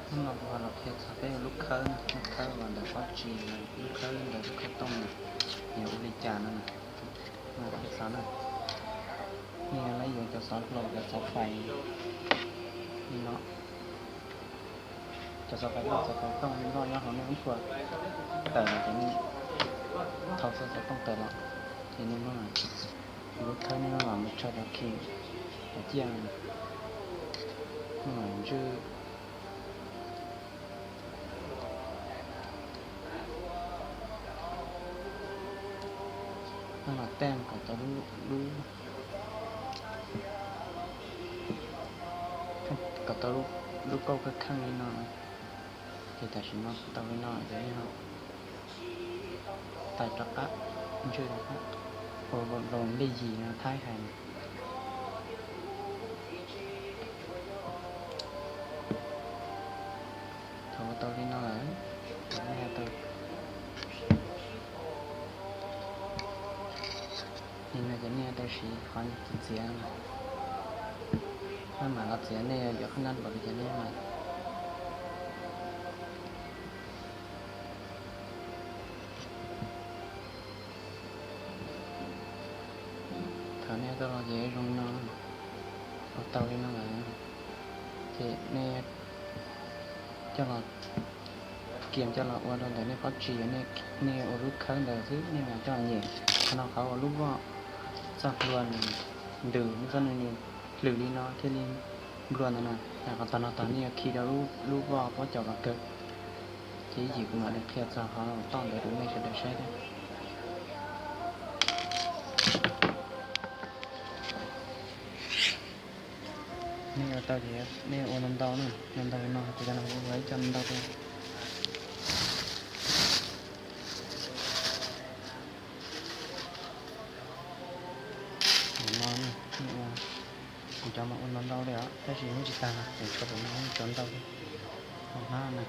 Hnub no kuv ho los qhia txog peb lub khawb, lub khawb uas ntawm pob tsi, lub khawb ntawm lub khawb tooj na, yog ua li cas no na. Qhia txog na, nej yuav yuav cov xov hlau, cov xov fais li no, cov xov fais loj, cov xov fais tooj loj nyob hauv nej lub khua tawm los ces nej thau xov tooj tawm los, ces nej muab lub khawb nej muab los mus tso cov khi, cov ciaj, muab los ntswj. Muab los tej kom tau lub, kom tau lub kauj kheej kheej li no. Ces tam sim no tau li no ces nej ho tais rov qab, ntswj rov qab, ua loo lej yim no Thaib hais. Thaum ua tau li no lawm, ces nej tau, li no ces nej tau siv qhov txiav, maj mam los txiav, nej yuav qhab nab npaum li cas nej mam. Thaum nej tau los ces zoo li no, ua tau li no lawm, ces nej coj los, kiag coj los ua rau ntawm nej pob tsi, nej ua lub khawb ntawd xwb, nej mam coj los nyem. Qhov no qhov uas lub voj txoj hlua nws ntws, txoj hlua nws hlwm li no thiaj li nplua ntawd na. Qhov tag no tag nej yuav khi rau lub voj pob caus los kawg. Ces ib chim kuv mam li qhia txog qhov uas toj ntawd rau nej sawv daws saib thiab. Nej ua tau ces nej ua ntau ntau na, ua ntau li no, kuv cov no kuv ua ib co ntau ntau. Ua no, kuv cov mas ua ntau ntau li os, tab sis muab tsis tag, ces tshuav tus no tshuav ntau li. Ua hnab na.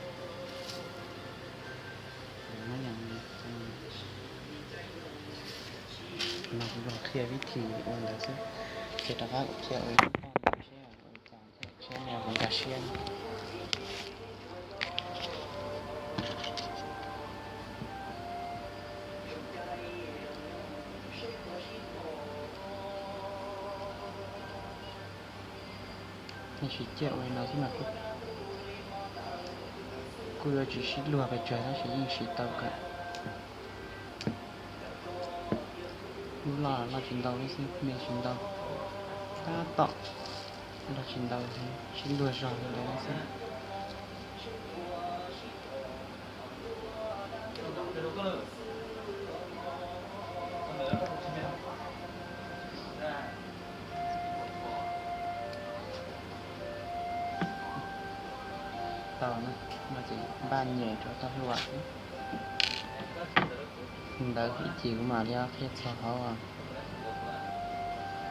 No kuv los qhia vib thim ua ntawd xwb, ces rov qab qhia ua ib toj ntawd seb ua li cas thiaj tsheb nej kuv nkag siab. Nej siv ciaj ua li no xwb mas kuj yuav tsis sib luag pes tsawg tab sis yeej siv tau kawg. Lub loj loj tsis ntau li xwb, me tsis ntau, tab tom loj tsis ntau, sib luag zog li ntawd xwb. Tau no ces npaj nyem rau toj hlua. Ntawd ib chim kuv mam li qhia txog qhov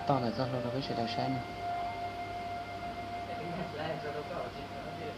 toj ntawm txoj hlua rau peb sawv daws saib na.